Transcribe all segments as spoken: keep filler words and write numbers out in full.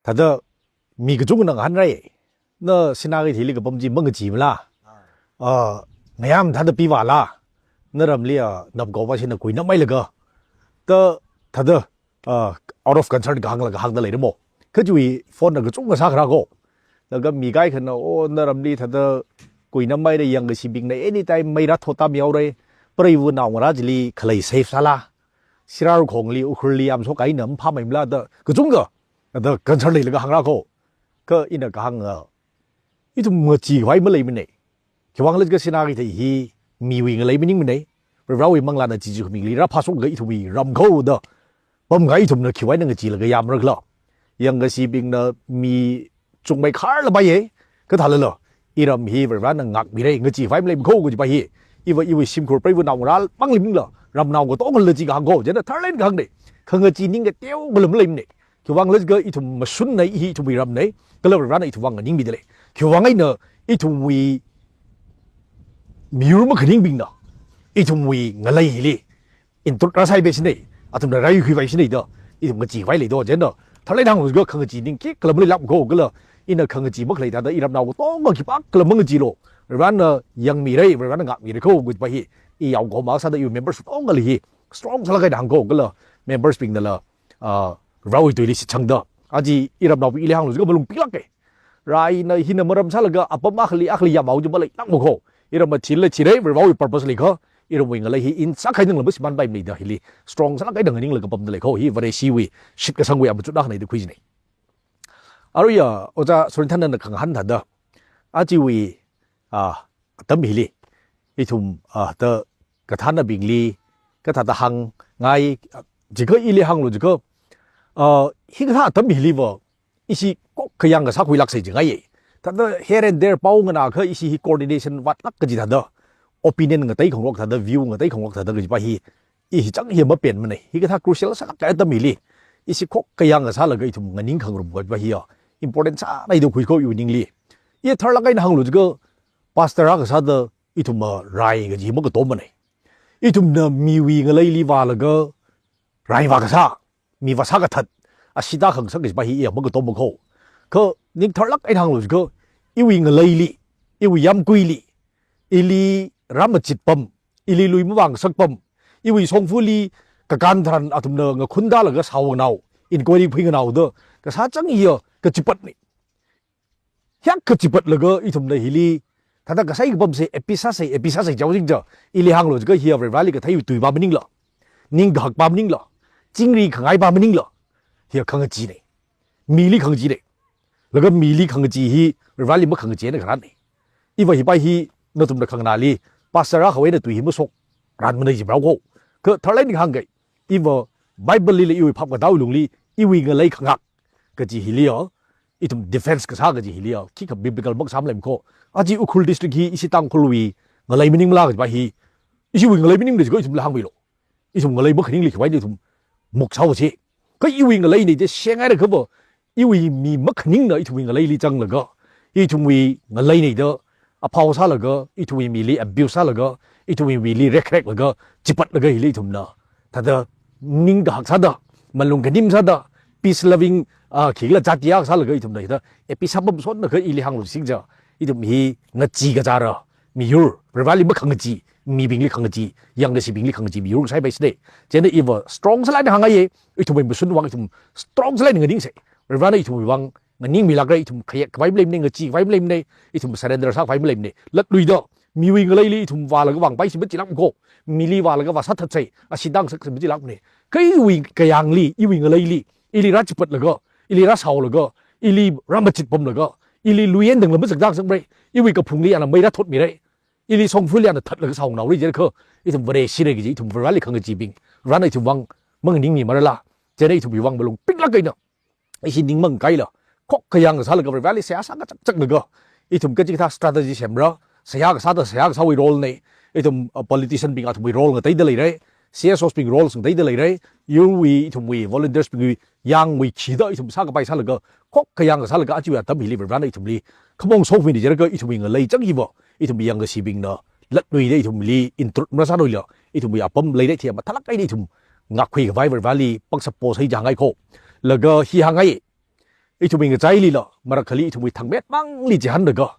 thāda mi kachungana ngahānrai. Na Sinakeitheili kapam chi mangacheemala? Ah, ngayā mathāda pivāla? Naramli, ah, napkao vāshina kuinamhailaga, da thāda, ah, out of concern kahāngla kahāngda leiramo. Kha chiwui phone na kachungkha sākharā ko. Laga mi kaikhana, oh, naramli thāda kuinamhaira, yangkashibingna anytime mei rāthottam yaorai. Preiva naongarā chili khalei safe sāla? Sirarakhongli, Ukhrulli yamshok eina maphāmeimala da kachungkha thāda concern leilaga hāngra ko. Kha ina kahāng, ah, ithum ngacheekhavai maleimanei. Khiwuivang khala jiakha Sinakeithei hi miwui ngalei maningmanei. Varivarāwui manglāna chi chi khumingli rāphāshokka ithumwui ram ko da pamkahai ithumna khiwui eina ngacheelaga yamrakhala? Yangkashibingna mi chungmei kharla paiye, kathālala iram hi Varivarāna ngākmirei, ngacheekhavai maleimana ko kajipa hi. Iva iwui shimkhur preiva naongarā mangli maningla, ramnao katongali chi kahāng ko, chieina tharlāk eina kahāngnei. Khangachee ning kateo kala maleimanei. Khiwuivang khala jiakha ithum mashunnei, hi ithumwui ramnei, kala Varivarāna ithumwui vang nganingmidalei. Khiwuivang eina ithumwui miyur makhaningbingna ithumwui ngalei hili intrude rāsai paisinei, athumna rāyuikhui paisinei da ithum ngacheekhavai lei do, chieina tharlāk eina hānglu jiakha khangachee ning khikhala maleilākma ko, kala ina khangachee makhalei thāda iramnao katonga khipākhala mangacheelu. Varivarāna yangmirei, Varivarāna ngākmirei ko kajipa hi i yaokahoma sāda iwui members katongali hi strong sālāk eina hāng ko, kala members bingnala, ah, Varivarāwui tuili shitsangda, aja iramnaobingli hānglu jiakha malung piklāke. Raina hina maram sālaga apam akhali akhali yamhao chi maleilākma ko. Iram mathila thirei, Varivarāwui purpose leiakha, iramwui ngalei hi insākhanangla mashimānpaimana da hili strong sālāk eina nganinglaga pamda lei ko. Hi Vareshiwui shitkasangwui amachut akhanei da khuijinei. Aruiya, Ojā Surinthanna khangahān thāda, ajawui, ah, atam hili ithum, ah, thāda kathānnabingli kathāda hāngngai, ah, jiakha ili hānglu jiakha, ah, hikathā atam hiliva ishi khokkha yangkasā khuilāksei jingaiye. Thāda here and there pao nganākha ishi hi coordination vātlāk kaji thāda, opinion ngatei khangarok thāda, view ngatei khangarok thāda kajipa hi, i hi chang hi mapenmanei. Hikathā crucial sālāk kahai atam hili ishi khokkha yangkasālaga ithum nganing khangarum kajipa hiya important sānei da khui ko iwui ningli. I tharlāk eina hānglu jiakha pastor akha sāda ithumva rai kaji hi makatomanei. Ithumna miwui ngaleili vālaga rai vākasā, mi vāsā kathat, ashee tākhangasak kajipa hi iya makatoma ko. Kha ning tharlāk eina hānglu jiakha, iwui ngaleili, iwui yāmguili, ili rāmachit pam, ili lui mavāngasak pam, iwui shongfali kakān tharan athumna ngakhun tālaga sānganao, inquiry phuinganao da kasā chang hiya kachipatnei. Hiyākha chipatlaga ithumna hili thāda kasai kapamsei, epi sāsei, epi sāsei jihaowa jiakha, ili hānglu jiakha hiya Varivarāli katheiwui tuipa maningla, ning kahakpa maningla, chingri khangaipa maningla, hiya khangacheenei. Mili khangacheenei. Laga mili khangachee hi Varivarāli makhangachee eina kharānei. Iva hipa hi nathumna khanganāli, pastor akhawui eina tui hi mashokranmanei jihaowa ko. Kha tharlāk eina kahāngkei, iva Bible lila iwui phap katāwui lungli, iwui ngalei khangak kaji hiliya, ithum defense kasā kaji hiliya, khikha biblical makasā maleimana ko. Aja Ukhrul district hi ishi Tangkhulwui ngalei maningmala kajipa hi, ishiwui ngalei maningnei jiakha ithumla hāngmilu. Ithum ngalei makhaningli khiwui eina ithum muk sāhaosi. Kha iwui ngaleinei da shengaira khava, iwui mi makhaningna ithumwui ngaleili zanglaga, ithumwui ngaleinei da aphao sālaga, ithumwui mili abuse sālaga, ithumwui mili rekreklaga, chipatlaga hili ithumna thāda ning kahak sāda, malung kanim sāda, peace loving, ah, khikhala jati akha sālaga ithumna hithāda epi sāpam sonna kha ili hānglu jiakha, ithum hi ngachee kazāra miyur, Varivarāli makhangachee, mibingli khangachee, yangkashibingli khangachee miyur sāpai sāde. Chieina iva strong sālāk eina hāngngaiye, ithumwui mashunwui vang ithum strong sālāk eina nganingsei. Varivarāna ithumwui vang nganingmilākra, ithum khayek khavai maleimanei, ngacheekhavai maleimanei, ithum surrender sākhavai maleimanei. Latluida, miwui ngaleili ithum vālaga vāngpaisi machilākma ko, mili vālaga vāsāthatsei, ashee tāngasaksei machilākmanei. Kha iwui kayāngli, iwui ngaleili, ili rāchipatlaga, ili rāshaolaga, ili rāmachit pamlaga, ili lui eina tangla mazakzak sāngarei, iwui kaphungli ana mei rāthotmirei, ili shongfali ana thatlaga sānganaorei jiakha, ithum Vareshirei kaji, ithum Varivarāli khangacheebing, Varivarāna ithumwui vang manganingmimarala? Chieina ithumwui vang malung piklāk eina, ishi ning mangkaila, khokkha yangkasālaga Varivarāli seihā sākachakchaklaga, ithum kachikathā strategy semra, seihā kasāda seihā kasāwui role nei, ithum, uh, politician bing athumwui role ngateida leirei, C S Os bing roles ngateida leirei, yurwui ithumwui volunteers bingwui yāngwui khida ithum sākapai sālaga, khokkha yangkasālaga ajawui atam hili Varivarāna ithumli khamong shokmida jiakha ithumwui ngalei chang hiva, ithumwui yangkashibingna latluida ithumli intrude marāsāluila, ithumwui apam leirei thiya mathālāk eina ithum ngākkhui khavai Varivarāli pangshap posei jihāngngai ko. Laga hi hāngngai, ithumwui ngachailila, marakhali ithumwui thangmet mangli chihānlaga,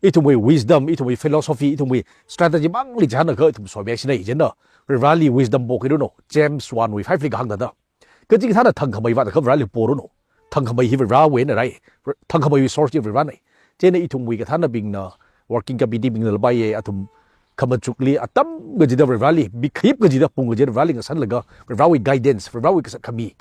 ithumwui wisdom, ithumwui philosophy, ithumwui strategy mangli chihānlaga ithum soimeishinai. Chieina Varivarali wisdom pokiruno, James one wui five li kahāng thāda. Kachikathāna thangkhamei vāda kha Varivarali poranu. Thangkhamei hi Varivarawui eina rai. Thangkhameiwui source hi Varivaranai. Chieina ithumwui kathānabingna, working committee bingna lapai ye, athum khamachukli atam kachida Varivarali, mikhayip kachida pung kachida Varivarali ngasanlaga, Varivarawui guidance, Varivarawui kasat khami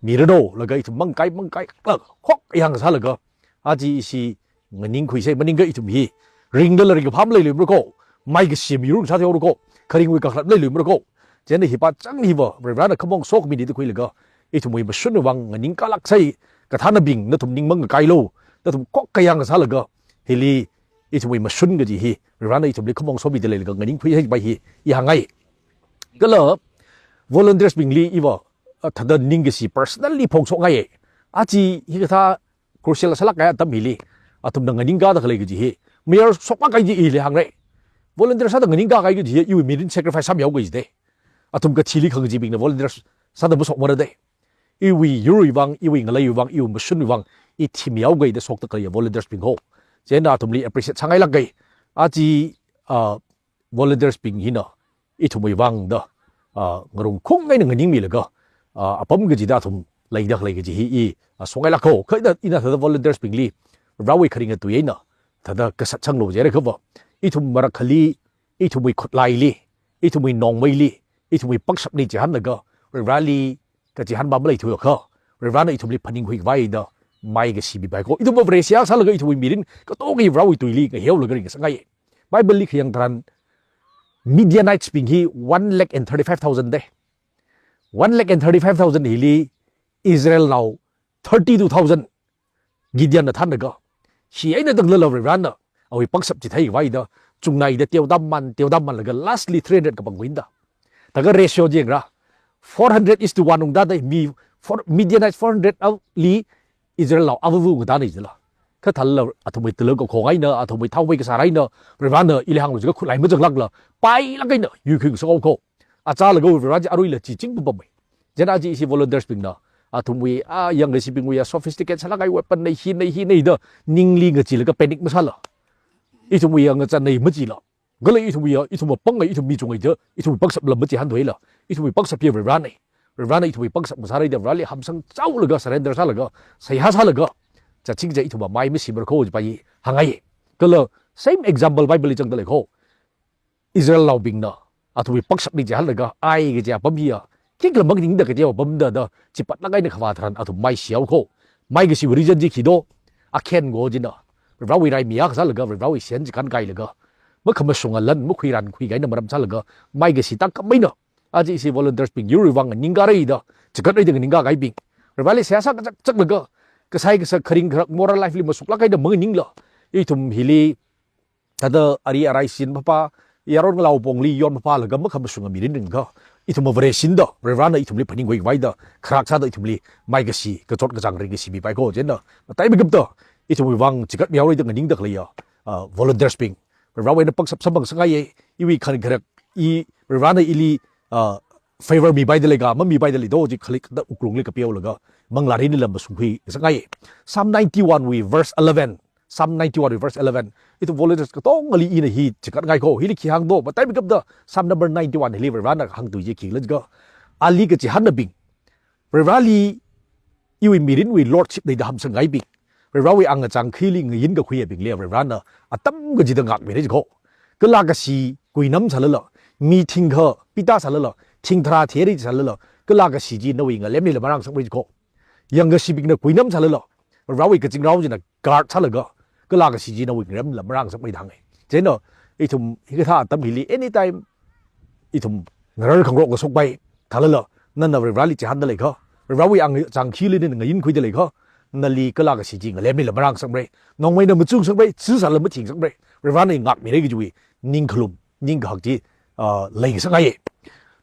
miranu, laga ithum mangkai, mangkai, laga, hok yang sālaga, aja ishi nganingkhuisai, maningakha ithum hi ringda la ringkaphā maleiluimara ko, maikashi miyur sāthuihaora ko, kharingwui kakhalat maleiluimara ko. Chieina hi pāchang hiva Varivarana khamong sokhami da khuilaga, ithumwui mashunwui vang nganingkālāksai, kathānabing nathum ning mangakailu, nathum kokkha yang sālaga, hili ithumwui mashun kaji hi Varivarana ithumli khamong somida leilaga nganingkhuisai pai hi i hāngngai. Kala volunteers bingli iva, ah, thāda ningkashi personally phongshokngai. Aja hikathā crucial sālāk kahai atam hili, athumna nganingkāda khalei kaji hi, mayar shoklāk kahai chi ili hāngra. Volunteer sāda nganingkākahai kaji hi, iwui mirin sacrifice sāmihaoki kaji da. Athum kathili khangachibingna volunteer sāda mashokmara da. Iwui yurwui vang, iwui ngaleiwui vang, iwui mashunwui vang, i thimihaoki da shokda khalei volunteers bing ho. Chieina athumli appreciate sāngailāka. Aja, ah, volunteers bing hina ithumwui vang da, ah, ngarung khung eina nganingmilaga, ah, apam kachida athum leida khalei kaji hi i, ah, songailāka. Kha ina, ina thāda volunteers bingli Varivarawui kharinga tui eina thāda kasat sanglu jiakha va, ithum marakhali, ithumwui khutlaili, ithumwui nongmeili, ithumwui pangshapli chihānlaga, Varivarali kachihān pam maleithuakha, Varivarana ithumli phaningkhuikhavai da maikashi mipai ko. Ithum Vare seihā sālaga ithumwui mirin katonga Varivarawui tuili ngaheolaga ringasakngai. Bible li khayang tharan Midianites bing hi one lakh and thirty-five thousand da. One lakh and thirty-five thousand hili Israelnao thirty-two thousand Gideonna thānlaga, hi eina tangda la Varivarana awui pangshap chitheikhavai da, chungnaida teoda man, teoda manlaga lastly three hundred kapangkhuida. Thākha ratio chi yangra, four hundred is to one ungda da, mi four, Midianite four hundred li Israelnao avavu ngatana jila. Kha thālala athumwui tala kakhong eina, athumwui thaomei kasār eina, Varivarana ili hānglu jiakha khutlai mazanglākla, pailāk eina yuikhui ngasakhaoka. Achālakha Varivara chi aruila chi chingpapamei. Chieina aja ishi volunteers bingna, athumwui, ah, yangkashibingwui, ah, sophisticated sālāk kahai weapon nei, hi nei, hi nei da, ningli ngacheelaga panic masāla, ithumwui, ah, ngachannei macheela, kala ithumwui, ah, ithum apang ngai, ithum mi chungngai da, ithumwui pangshapla machihānthuila, ithumwui pangshap hi Varivaranai. Varivarana ithumwui pangshap masāra da, Varivarali hamsang chaolaga, surrender sālaga, seihā sālaga, chaching kaja ithum mai mashimara ko jipa i hāngngai. Kala same example Bible li zangda lei ko. Israelnaobingna athumwui pangshapli chihānlaga, Ai kaji apam hiya khikha maningda kateo apamda da, chipatlāk eina khavā tharan athum maishi haoka. Maikashiwui reason chi khi do, Achan kaho china Varivarawui raimi akha sālaga, Varivarawui shiyan chikānkailaga, makhamashunga lan makhuirankhui kahaina maram sālaga, maikashi tākam eina. Aja ishi volunteers bing yurwui vang nganingkāra da, chikatrai da nganingkākahaibing, Varivarali seihā sā kachakchaklaga, kasai kasak kharing kharak moral life li mashuklāk eina manganingla, ithum hili thāda ari arai shin phapha, yaron ngalāva pongli yon phapha laga makhamashunga mirin ringakha, ithum Vare shinda, Varivarana ithumli phaningkhuikhavai da, kharak sāda ithumli maikashi, kachot kachāng ringkashi mipai ko. Chieina mataimeikapta ithumwui vang chikatmihaora da nganingda khaleiya, ah, volunteers bing, Varivarawui eina pangshap samphang sāngaiya. Iwui kharing kharak, i, Varivarana ili, ah, favor mipaida lei ka, mamipaida lei do, chi khalik da wuklungli kapeolaga, manglā mirinli lam mashungkhui sāngaiya. Psalm ninety-one wui verse eleven. Psalm ninety-one wui verse eleven. Ithum volunteers katongali ina hi chikatngai ko. Hili khi hāng do, mataimeikapta Psalm number ninety-one hili Varivarana hāngtui chi khikhala jiakha, ali kachihānnabing, Varivarali iwui mirinwui lordship leida hamsangngaibing, Varivarawui angachang khili ngayin kakhuiyabingli Varivarana atam kachida ngākmira jiko. Kala kashi kuinam sālala, mi thingkha pita sālala, thingthara theri sālala, kala kashi chi nawui ngalemlila marāngasakmara jiko. Yangkashibingna kuinam sālala, Varivarawui kazingrao china guard sālaga, kala kashi chi nawui ngalemla marāngasakmara da hānga. Chieina ithum hikathā atam hili anytime ithum ngarar khangarok ngasokpai, thālala, nana Varivarali chihānda leikha, Varivarawui angachang khili nana ngayinkhuida leikha, nali kala kashi chi ngalemlila marāngasakmara. Nongmeina machungasakmara, chi sālala mathingasakmara. Varivarana ngākmira kajiwui ningkhalum, ningkahak chi, ah, leingasakngaiya.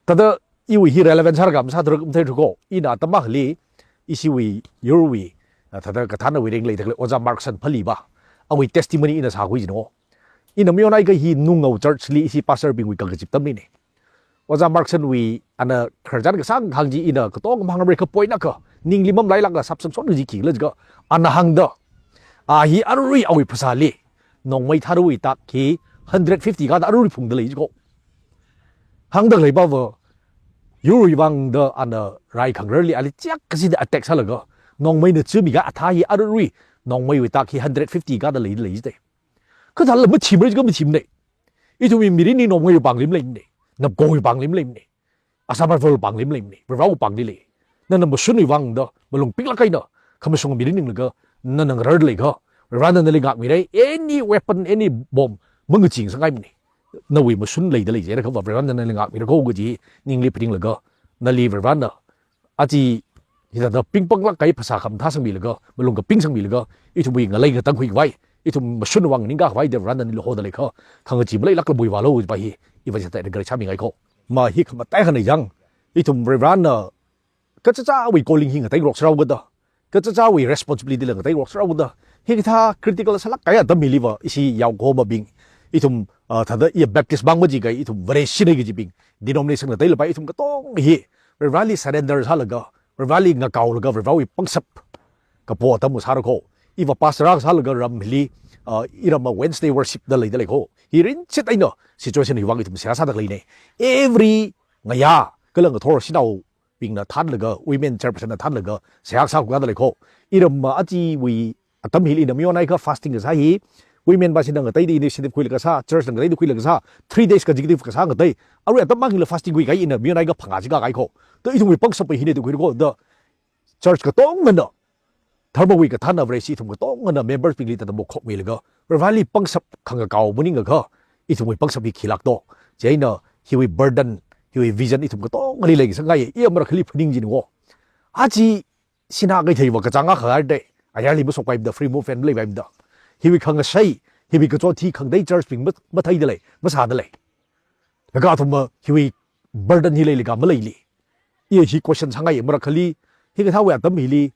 Thāda iwui hi relevant sāra ka masāthura matheithura ko. Ina atam akhali, ishiwui yurwui, ah, thāda kathānawui ringli leida khalei Ojā Markson Phali pa, awui testimony ina sākhui jino. Ina mayon akha hi Nungao Church li ishi pastor bingwui kangkachip atamlina. Ojā Markson wui ana khararchan kasāng kahāng chi ina katonga mahāngra kha point akha, ningli mamalailākla sapsang son kaji khikhala jiakha, ana hāngda, a hi aruirui awui phasāli, Nongmei tharuwui tak hi hundred fifty kāda aruirui phungda lei jiko. Hāngda khalei pava, yurwui vangda ana rai khangararli ali chiak kasida attack sālaga, Nongmeina chumi ka athā hi aruirui, Nongmeiwui tak hi hundred fifty kāda lei, lei jite. Kathāla mathimra jiakha mathimne. Ithumwui mirinli Nongmeiwui pāngli maleimane. Napkowui pāngli maleimane. Assam Rifle pāngli maleimane. Varivarawui pāngli lei. Nana mashunwui vangda, malung piklāk eina, khamashung mirin ninglaga, nana ngarar leiakha, Varivarana nali ngākmira, any weapon, any bomb, mangacheesangngaimane. Nawui mashun leida lei jiakha va Varivarana nali ngākmira kho kaji ningli phaninglaga, nali Varivarana aja hithāda pingpanglāk kahai phasā khamathā sangmilaga, malung kaping sangmilaga, ithumwui ngalei ngatang khuikhavai, ithum mashun vang ningkakhavai da Varivarana nali hoda leiakha, khangachee maleilākla muivālu kajipa hi, iva chithāda encourage sāmingai kho. Ma hi khamataiya khanei jang, ithum Varivarana kachichāwui calling hi ngateirok sārao kada, kachichāwui responsibility la ngateirok sārao kada, hikathā critical sālāk kahai atam hiliva, ishi yaokahomabing, ithum, ah, thāda iya Baptist mang majikai, ithum Vareshi nei kajibing, denomination ngateila pai, ithum katonga hi, Varivarali surrender sālaga, Varivarali ngakaolaga, Varivarawui pangshap kapo atam sāra kho. Iva pastor akha sālaga ram hili, ah, iramva Wednesday worship da leida lei kho. Hi rinchit eina situation hi vang ithum seihā sāda khaleine. Every ngayā, kala ngathor shanao bingna thānlaga, women chairperson na thānlaga, seihā sākhuikada lei kho. Iramva ajawui atam hili ina mayonai akha fasting kasā hi, women bingna ngateida initiative khuilaga sā, church na ngateida khuilaga sā, three days consecutive kasā ngatei, arui atam mang hila fasting khuikahai ina mayonai akha phangā chi kākahai kho. Da ithumwui pangshap hi hina da khuira kho, da church katongana, dharmawui kathāna Vareshi ithum katongana members bingli thāda mokhokmilaga, Varivarali pangshap khangakao maningakha, ithumwui pangshap hi khilāk to. Chieina hiwui burden, hiwui vision ithum katongali leisangngaiye, iya marakhali phaning jin wo. Aja Sinā Keitheiva kachāng akha haida, ayarli mashokpaimada, free movement maleipaimada. Hiwui khangashei, hiwui kachot hi khangatei church bing ma-, matheida lei, masāda lei. Laga athumva hiwui burden hi leilaga maleili. Iya hi question sāngaiye marakhali, hikathāwui atam hili,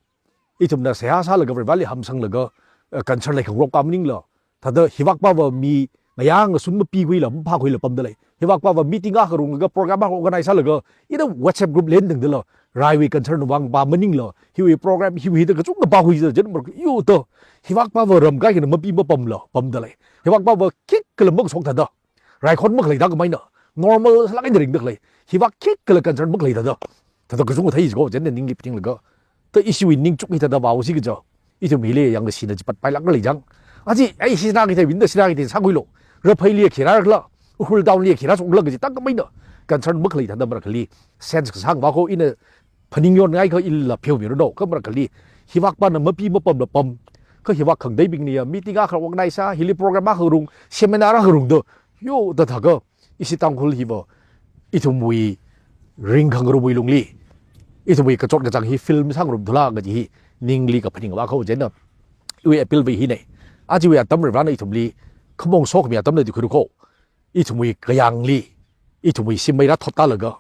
ithumna seihā sālaga Varivarali hamsanglaga, eh, concern leikhangarok akha maningla, thāda hivākpava mi ngayā ngashun mapikhuila, maphākhuila pamda lei. Hivākpava meeting akha ngarumlaga, program akha organize sālaga, ina WhatsApp group lendingdala, raiwui concern vangva maningla, hiwui program, hiwui da kachungkha pākhuida, jen mar, yo da, hivākpava ram kaikhana mapi mapamla, pamda lei. Hivākpava khikhala mangshok thāda, raikhon makhalei thākhameina, normal sālāk eina ringda khalei, hivāk khikhala concern makhalei thāda, thāda kachungkha thei jiko, jenna ningli phaninglaga. Da ishiwui ningchuk hi thāda vāosi kaja, ithum hili yangkashina chipatpailāk lei jang. Aja, ai Sinā Keithei vinda Sinā Keithei sākhuilu. Rapheili khi rākhala, Ukhrul town li khi rāshokhala kaji thākhameina, concern makhalei thāda marakhali, sense kasāngva kho ina phaningyonngai kha ila pheomiru no, kha marakhali, hivākpana mapi mapamla pam, kha hivāk khangateibingna ya, meeting akha organize sā, hili program akha ngarung, seminar akha ngarungda, yo da thākha, ishi Tangkhul hiva, ithumwui ringkhangarumwui lungli, ithumwui kachot kachāng hi film sāngarum thula kaji hi, ningli kaphaningva kho jenna, iwui appeal va hine. Ajawui atam Varivarana ithumli, khamong sokhami atamna da khuira kho. Ithumwui kayāngli, ithumwui shim mei rāthottālaga,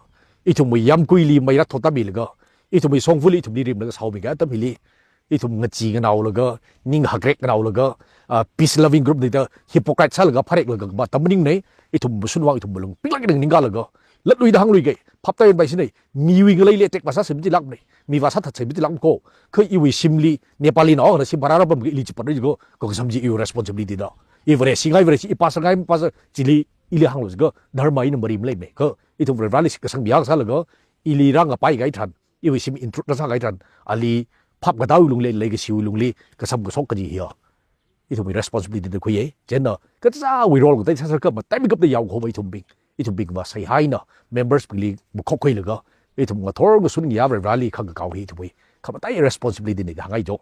ithumwui yāmguili mei rāthottāmilaga, ithumwui shongfali ithumli rimlaga shaomi kahai atam hili, ithum ngachee nganaolaga, ning hakrek nganaolaga, ah, peace loving group nei da hypocrite sālaga phareklaga kaba atam maningne, ithum mashun vang ithum malung piklāk eina ningkalaga, latluida hānglui kahai, phaptā yonpai sine, miwui ngaleili attack vāsāsei matilākne, mi vāsāthatsei matilāk kho, kha iwui shimli, Nepali nao akhana shim pharāra pam ili chipatri jiko, kha kasam chi iwui responsibility da. I Vareshi ngai Vareshi, i pastor ngai pastor, chili ili hānglu jiko, dharma eina mari maleimane, kha ithum Varivarali kasangmi akha sālaga, ili rāngapai kahai tharan, iwui shim intrude rāsā kahai tharan, ali phap katā lungli, leikashiwui lungli, kasam kashok kaji hiya. Ithumwui responsibility da khuiye, jenna, kachichāwui role ngatei sāsā kha, mataimikapta yaokahoma ithumbing, ithumbingva seihā eina, members bingli makhokkhuilaga, ithum ngathor ngashun ngayā Varivarali khangakao hi ithumwui, khamataiya responsibility ne da hāngngai jo.